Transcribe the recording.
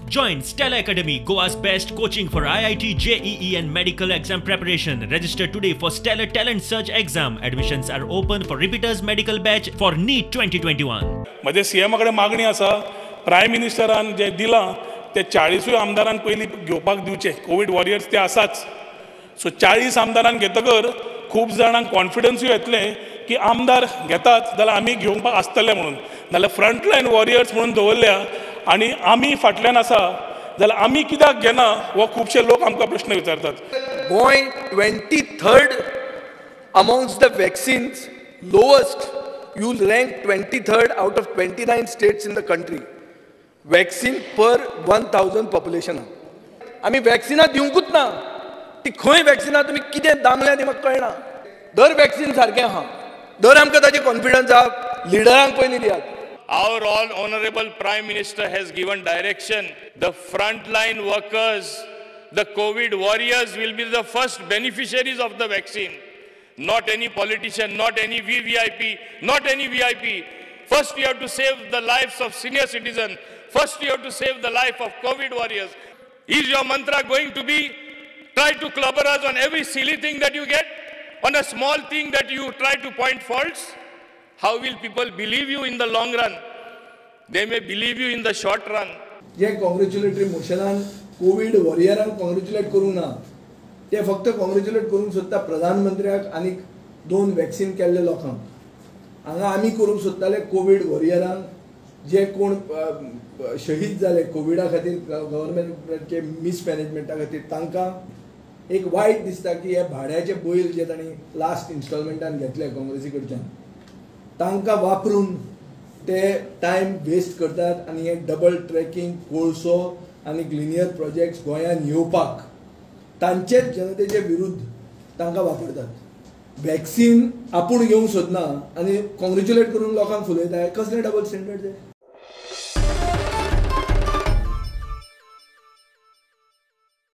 Join Stellar Academy, Goa's best coaching for IIT, JEE and medical exam preparation. Register today for Stellar Talent Search exam. Admissions are open for repeaters medical batch for NEET 2021. म्हजे सीएमा कडेन मागणी आसा, prime मिनिस्टरान जे दिलां ते 40 आमदारांक पयलीं घेवपाक दिवचे. कोवीड वॉरियर्स ते आसाच. सो 40 आमदारांक घेतकर खूब जाणांक कॉन्फिडन्सूय येतलें की आमदार घेतात जाल्यार आमी घेवपाक आसतले म्हणून. नाजाल्यार फ्रंटलायन वॉरियर्स म्हणून दवरल्या आनी आमी फाटल्यान आसा जाल्यार आमी कित्याक घेना हो खुबशे लोक आमकां प्रश्न विचारतात. Goa 23rd amongst the vaccines lowest. You rank 23rd out of 29 states in the country. Vaccine per 1000 population. आमी वॅक्सिनां दिवंकूच ना. ती खंय वॅक्सिनां तुमी कितें दामल्या ती म्हाका कळना. दर वॅक्सिन सारकें आहा, दर आमकां ताजे कॉन्फिडन्स आहा. लिडरांक पयलीं दियात. Our all honorable Prime Minister has given direction. The frontline workers, the COVID warriors will be the first beneficiaries of the vaccine. Not any politician, not any VVIP, not any VIP. First you have to save the lives of senior citizens. First you have to save the life of COVID warriors. Is your mantra going to be try to clobber us on every silly thing that you get? On a small thing that you try to point faults? How will people believe you in the long run? They may believe you in the short run. जे congratulatory मोशनान covid वॉरियरांक congratulate करूंक ना, ते फक्त congratulate करूंक सोदता प्रधानमंत्र्याक आनी 2 वॅक्सिन केल्ले लोकांक. हांगा आमी करूंक सोदताले कोवीड वॉरियरांक जे कोण शहीद जाले कोविडा खातीर, गव्हर्मेंटाचे मिसमॅनेजमेंटा खातीर, तांकां एक वायट दिसता की हे भाड्याचे बैल जे तांणी लास्ट इन्स्टॉलमेंटान घेतले काँग्रेसी कडच्यान, तांकां वापरून ते टायम वेस्ट करतात आनी हे डबल ट्रॅकिंग, कोळसो आनी लिनियर प्रोजेक्ट्स गोंयांत येवपाक तांचेच जनतेचे विरुद्ध तांकां वापरतात. वॅक्सिन आपूण घेवंक सोदना आनी कॉंग्रेच्युलेट करून लोकांक फुलयता. कसले डबल स्टँडर्ड ते?